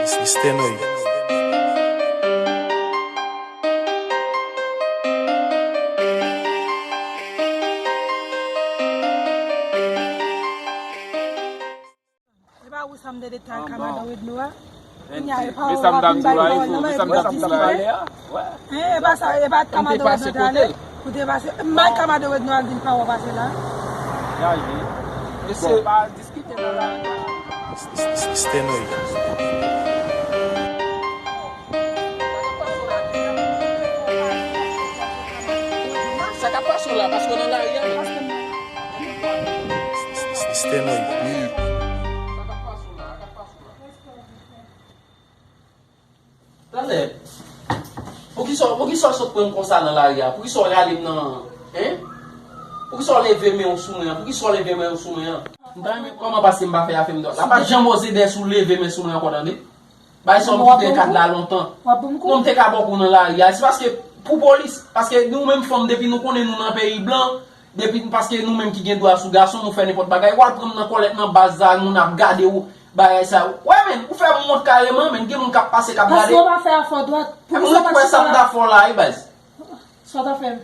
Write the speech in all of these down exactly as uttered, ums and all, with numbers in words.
Stenoy. E pa ou sa m te detay kamadan Wedno a. Kounye a, e pa ou w ap vin bay pawòl nan men, e pou diskite. Hein, e pa sa, e pa kamadan Wedno te ale. Ou te pase, m bay kamadan Wedno al vin pawòl pase la. Stenoy. Sa k ap pase w la, paske w nan lari a menm. Stenoy. Talè, poukisa, poukisa w sot pran m konsa nan lari a? Poukisa w rale m nan, hein? Poukisa w leve men w sou mwen an? Poukisa w leve men w sou mwen an? M ta renmen kòman pase m pa fè afè m dòt. La pa janm oze dèyè sou leve men sou mwen ankò, tande. Bagay sa yo m kite kad la lontan. Non, m te ka ba w kou nan lari a. Se paske pou polis, paske nou menm fanm, depi nou konnen nou nan peyi blan, depi, paske nou menm ki gen dwa sou gason, nou fè nenpòt bagay. W al pran m nan kòlèt nan baz la, moun ap gade w, bagay sa yo. Wè, menn, ou fè m wont kareman, menn, gen moun k ap pase, k ap gade. Paske w pa fè afè w dwat. Poukisa w pa chita la? Mwen kwè sa m ta fè w la, wi, baz. Sa w ta fè?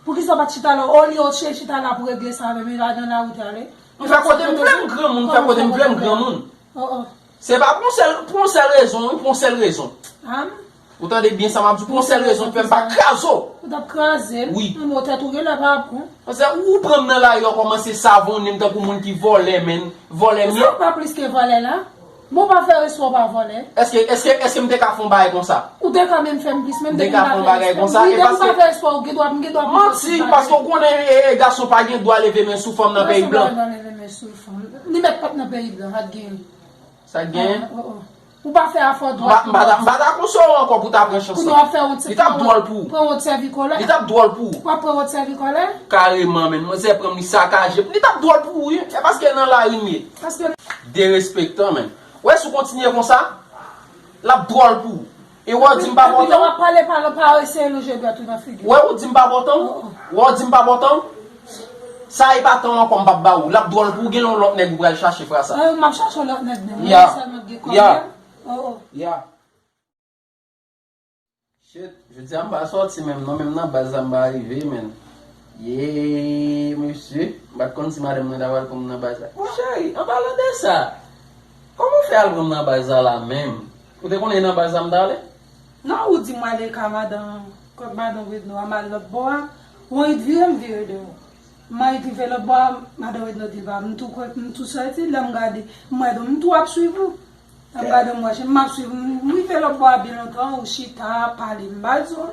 Poukisa w pa t chita la? Olye w te chita la pou regle sa avè m, e ladan lari w te ale. M fè kote m vle, m granmoun, m fè kote m vle, m granmoun. Oh, oh. Se pa pou yon sèl, pou yon sèl rezon, wi, pou yon sèl rezon. Am? Ou tande byen sa m ap di w, pou yon sèl rezon, fè m pa kraze w. Ou t ap kraze m? Wi. Nan mo tèt ou genlè pa bon. Paske ou pran m nan lari a, kòmanse savonnen m tankou moun ki vòlè, menn. Vòlè m ye. Èske ou pa plis ke vòlè la? Bon, pa fè respè w pa vòlè. Èske, èske, èske m te ka fè yon bagay konsa? Ou te ka menm fè m plis, menm depi m pa fè respè. M te ka fè yon bagay konsa, wi, e depi m pa fè respè w, ou gen dwa, m gen dwa pou fè tout bagay. Manti, paske w konnen, e, e, gason pa gen dwa leve men sou fanm nan peyi blan. Gason pa gen dwa leve men sou fanm. Li mèt pa t nan peyi blan, pa t gen. Sa k genyen? Ah, oh, oh. Ou pa fè afè w dwat. M pa, m pa ta, m pa ta konseye w ankò pou w ta pran chans lan. Kounye a w ap fè yon ti, li t ap dwòl pou ou. Pran yon ti sèvi kòlè. Li t ap dwòl pou ou. W ap pran yon ti sèvi kòlè? Kareman, menn. Manzè pran m, li sakaje m. Li t ap dwòl pou ou, wi. E paske nan lari m ye. Paske. Derespektan, menn. Wè, si w kontinye konsa, l ap dwòl pou ou. E wè w di m pa enpòtan? Epi lè w ap pale, pale, pa eseye lonje dwèt ou nan figi m. Wè ou di m pa enpòtan? Oh, oh. Wè w di m pa enpòtan? Sa e pa tan w ankò, m p ap ba ou. L ap dwòl pou w, gen yon lòt nèg ou pral chache, frè sa. Ah, m ap chache yon lòt nèg, menm. Ya. Mwen sèlman gen kòb la. Oh, oh. Ya. Shit, jodi a m pa sòti menm non, menm nan baz la m pa rive, menn. Ye, mesye, m pa t konn si madanm mwen ta pral pran m nan baz la. Bon, cheri, an palan de sa, kòman w fè al pran m nan baz la la menm? Ou te konnen e nan baz la m t ale? Non, ou di m ale ka madan, kot madan Wedno a, m al lòt bò a. Ou annik vire, m vire de ou. M annik rive lòt bò a, madan Wedno di l pa, m tou kwè, m tou sòti, lè m gade, m wè m tou ap swiv ou. Lè m gade, m wè, m ap swiv, m rive lòt bò a byen lontan, ou chita, pale, m pa di w.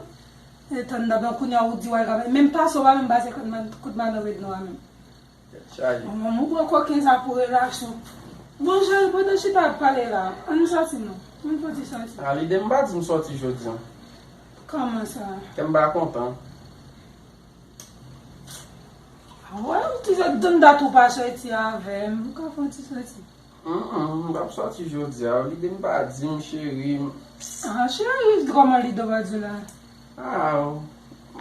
E tann nan, kounye a ou di w al ka, menm pase, ou pa menm pase kot ma-, kot madan Wedno a menm. Tèt chaje. Manman, ou pran koken sa pou relasyon. Bon, cheri, pandan chita ap pale la, ann sòti non. Ann fon ti sòti. A, lide m pa di m sòti jodi a. Kòman sa? Kè m pa kontan. A wè, ou toujou tann dat ou pa sòti avè m. Ou ka fon ti sòti. Mm, mm, m p ap sòti jodi a. Lide m pa di m, cheri. A, cheri, kòman lide w pa di w la? A,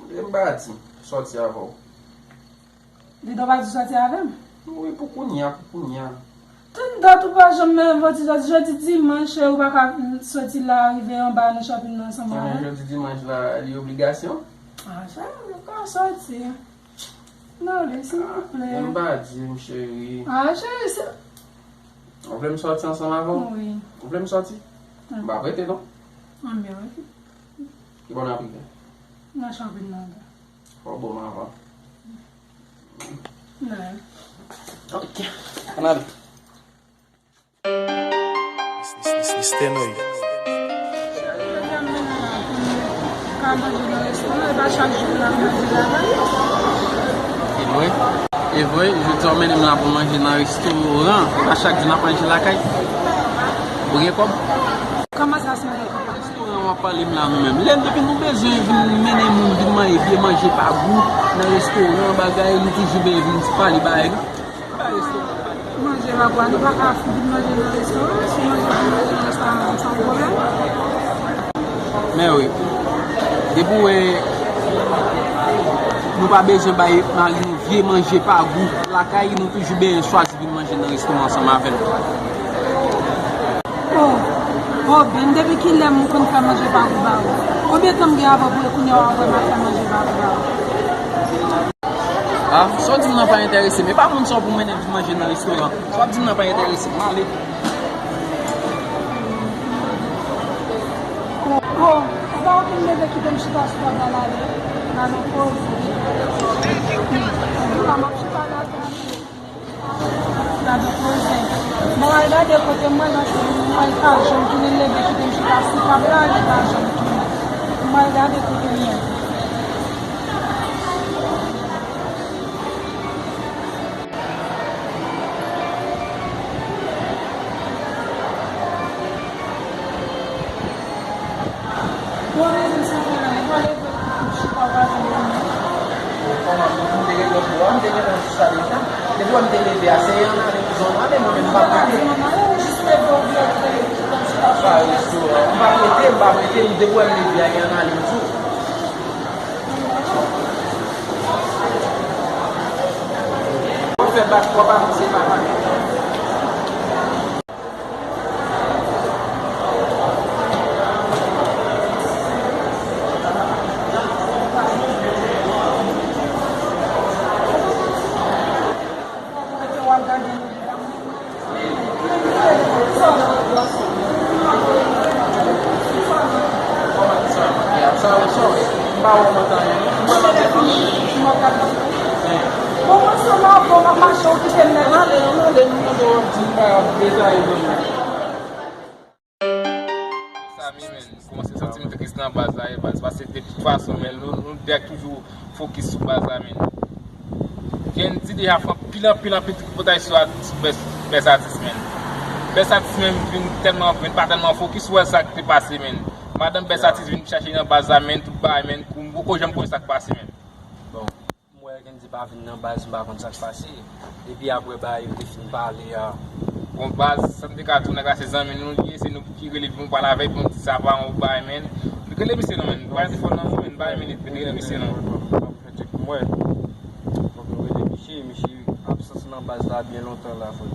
lide m pa di m sòti avè w. Li ta pa di sòti avè m? Wi, pou kounye a, pou kounye a. Tann dat ou pa janm menm fò ti sòti. Jodi dimanch, ou pa ka sòti la, rive anba nan chòpin nan ansanm avè m? Jodi dimanch la, li obligasyon? A, cheri, ou ka sòti. Non, li, silvouplè. A, m pa di m, cheri. A, cheri, se... Ou vle m sòti ansanm avè w? Wi. Ou vle m sòti? Wi. M pa prete, non? Anben, wi. Ki bò n ap rive? Nan chòpin nan. Fò w ban m avan. Non. Ok. Ann ale. Mister Noy. Ka manje nan restoran, e pa chak jou n ap manje lakay. E vre, e vre, jodi a w mennen m la pou manje nan restoran, e pa chak jou n ap manje lakay. Ou gen kòb? Kòman sa, si m gen kòb? Restoran w ap pale m la nou menm. Lè depi nou bezwen vin mennen moun vin manje, byen manje pa gou nan restoran, bagay, nou toujou vin pale bagay. Manje pa gou, nou pa ka vin manje nan restoran. Si manje vin manje nan restoran, se yon pwoblèm. Men wi, depi w wè nou pa bezwen bay mari nou vye manje pa gou lakay, nou toujou byen chwazi vin manje nan restoran ansanm avè l. Oh, Oben, depi kilè m konn fè manje pa gou ba ou? Konbyen tan m gen avè w pou kounye a w ap wè m ap fè manje pa gou ba ou? Ah, sa w di m nan pa enterese m. E pa moun sa w pou mennen m vin manje nan restoran. Sa w ap di m nan pa enterese m. M ale. Oh, oh, ou pa okenn leve kite m chita sou tab la, m ale. M ale poze. Anpil la, m ap chita la. Gade koze. Bon, al gade kote mwen nan, mwen pa janm tounen leve kite m chita sou tab la, li pa janm tounen. Mwen al gade kote l ye. Bon, mezanmi, sa fè la, e pa leve pou chita w pa janm tounen. Kòman, m te gen lòt bò a, m te gentan chita deja. Depi wè m te leve a, se ann ale, m di w ann ale, mwen menm m p ap rete. Pa restoran, m p ap rete, m p ap rete, depi wè m leve a, e ann ale, m di w. W ap fè bak, w ap avanse, papa. Bon, mwen sou la, bon, m ap mache, ou kite m nèt. Ann ale, ann ale, nou mande w ap di m pa ap detaye, non. Sa, men, men, m kòmanse santi m tris nan baz la, e baz, paske de tout fason, men, nou, nou dèk toujou fokis sou baz la, men. J N D deja fè anpil, anpil, anpil tripotay sou atis, bèl, bèl atis, men. Bèl atis, men, vin tèlman, vin pa tèlman fokis, ou wè sa k te pase, men. Madanm bèl atis vin chache nan baz la, men, tout bagay, men, kou m poko janm konnen sa k pase, men. Bon. M wè Kendy pa vin nan baz, m pa konn sa k pase. Depi apre bagay yo te fin pale a. Bon, baz, sa m te ka di w, nèg la se zanmi nou li ye, se nou ki rele pou nou pale avè l, pou nou di sa pa yon bagay, men. Nou rele misye non, men. Bagay te fò nan nou, men. Bagay, men, rele misye non. M ap fè tchèk pou m wè. Fòk nou rele misye, misye absans nan baz la byen lontan la, frè.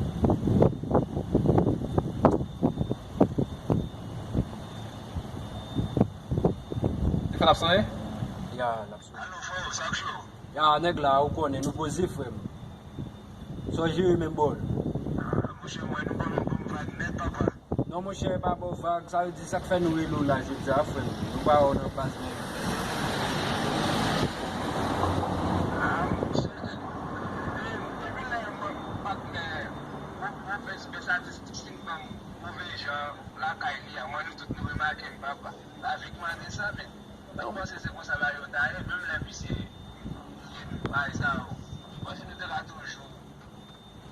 Telefòn ap sonnen? Ya, l ap sonnen. Alo, frè, sa k cho? Ya, nèg la, ou konnen, nou poze, frè m. Sa w jere menm bò l? Ah, monchè, mwen, nou ban m, ban m vag nèt, papa. Non, monchè, pa ba w vag, sa vle di sa k fè nou rele w la jodi a, frè m. Nou pa wè w nan baz, nèg. Ah, monchè. Men, depi lè m patnè, mwen, mwen fè, fè statistik, fin ban m move jan lakay li a, mwen, nou tout nou remake m, papa. Lavi k mande sa, men. Ou panse se konsa la yo ta ye, menm lè misye li ye bay sa yo. Ou panse nou te ka toujou.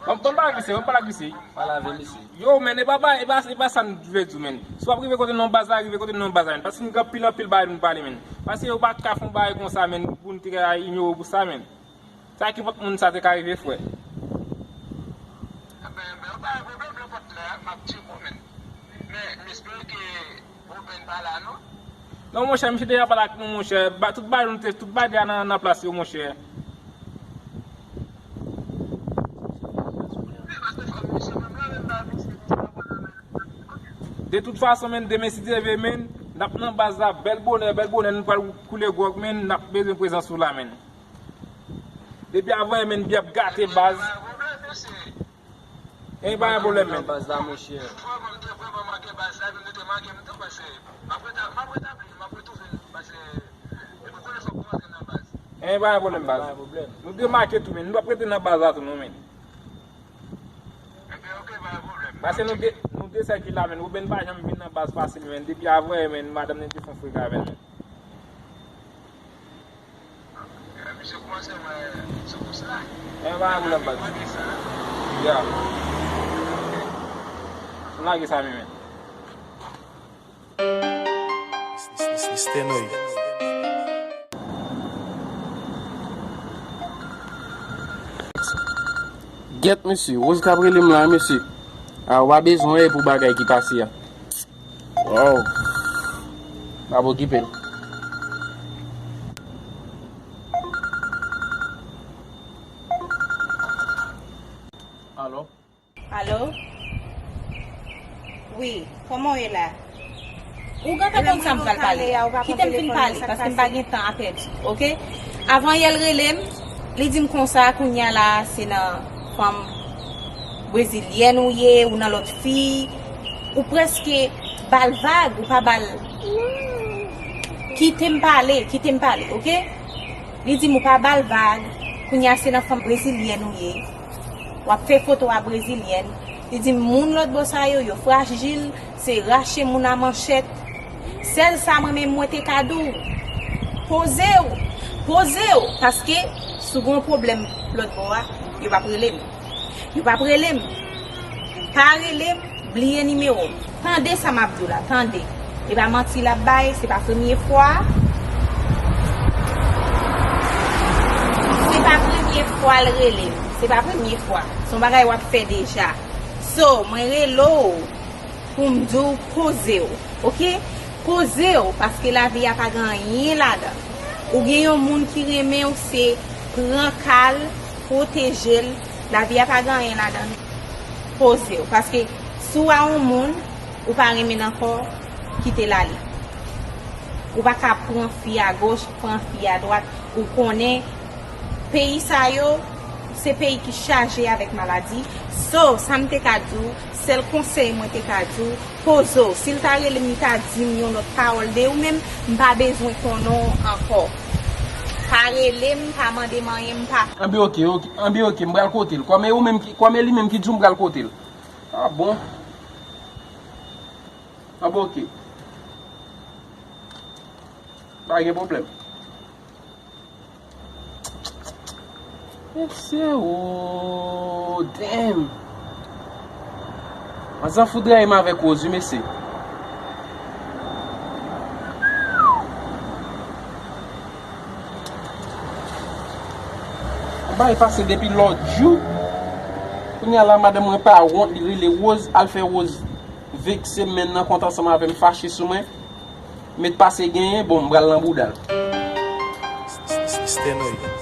Bon, bon, pa glise, bon, pa glise. Pale avè misye. Yo, men, e pa, pa, e pa, e pa sa m vle di w, men. Si w ap rive kote non baz la, rive kote non baz la, men. Paske nou gen anpil, anpil bagay pou nou pale, men. Paske yo pa t ka fè yon bagay konsa, men, pou nou te ka inyore w pou sa, men. Sa ki pot moun sa te ka rive, frè? Enben, enben, pa gen pwoblèm, nenpòt lè, m ap tcheke w, men. Men, m espere ke Ruben pa la, non? Non, monchè, misye deja pale ak nou, monchè. Ba, tout bagay nou te, tout bagay deja nan, nan plas yo, monchè. De tout fason, men, demen, si Dye vle, men, n ap nan baz la, bèl bonè, bèl bonè, nou pral koule gwòg, men, n ap bezwen prezans ou la, men. Depi avan, men, byen ap gate baz. Gen pa gen pwoblèm, men. Baz la, monchè. Gen pa gen pwoblèm, baz. Nou demake tou, men. Nou ap rete nan baz la tou, non, men. Paske nou de, nou de sèkil la, men. Ruben pa janm vin nan baz fasil, men. Depi avan, men, madanm li te fè yon freka avè l, men. Misye kòmanse wè sou kous la. Men pa gen pwoblèm, baz. Ya. Ann lage sa, men, men. Mister Noy. Gyèt, mesye, Rose k ap rele m la, mesye. A, w pa bezwen wè pou bagay ki pase a. Waw. M ap okipe l. Alo? Alo? Wi, kòman w ye la? Ou gentan konn sa m pral pale. Kite m fin pale, paske m pa gen tan a pèdi, oke? Avan yè l rele m, li di m konsa, kounye a la, se nan fanm brezilyèn ou ye, ou nan lòt fi, ou prèske ba l vag, ou pa ba l. Kite m pale, kite m pale, oke? Li di m ou pa ba l vag, kounye a se nan fanm brezilyèn ou ye. W ap fè foto a brezilyèn. Li di m moun lòt bò sa yo, yo frajil, se rache moun a manchèt. Sèl sa mwen menm mwen te ka di w, poze w, poze w, paske si w gen yon pwoblèm lòt bò a, yo p ap rele m. Yo p ap rele m. Pa rele m, bliye nimewo m. Tande sa m ap di w la, tande. E pa manti l ap bay, se pa premye fwa. Se pa premye fwa l rele m. Se pa premye fwa. Se yon bagay w ap fè deja. So, mwen rele w pou m di w poze w, oke? Poze w, paske lavi a pa gen anyen ladan l. Ou gen yon moun ki renmen w, se pran ka l, pwoteje l, lavi a pa gen anyen ladan l. Poze w, paske si w a yon moun ou pa renmen l ankò, kite l ale. Ou pa ka pran fi a goch, pran fi a dwat, ou konnen peyi sa yo, se peyi ki chaje avèk maladi. So, sa m te ka di w, sèl konsèy mwen te ka di w, poze w. Si l ta rele m, li ta di m yon lòt pawòl de ou menm, m pa bezwen konnen w ankò. Pa rele m, pa mande m anyen, m pa. Anben oke, oke, anben oke, m pral kote l. Kòm e ou menm ki, kòm e li menm ki di w m pral kote l. Ah bon? Anben oke. Pa gen pwoblèm. Mesye, oh, damn. Manzè foudraye m avèk Rose, wi, mesye. Bagay pase depi lòt jou. Kounye a la, madanm mwen pa wont, li rele Rose, al fè Rose vekse m, menm nan kont ansanm avè m, fache sou mwen. Met pase genyen, bon, m pral nan bouda l. Stenoy.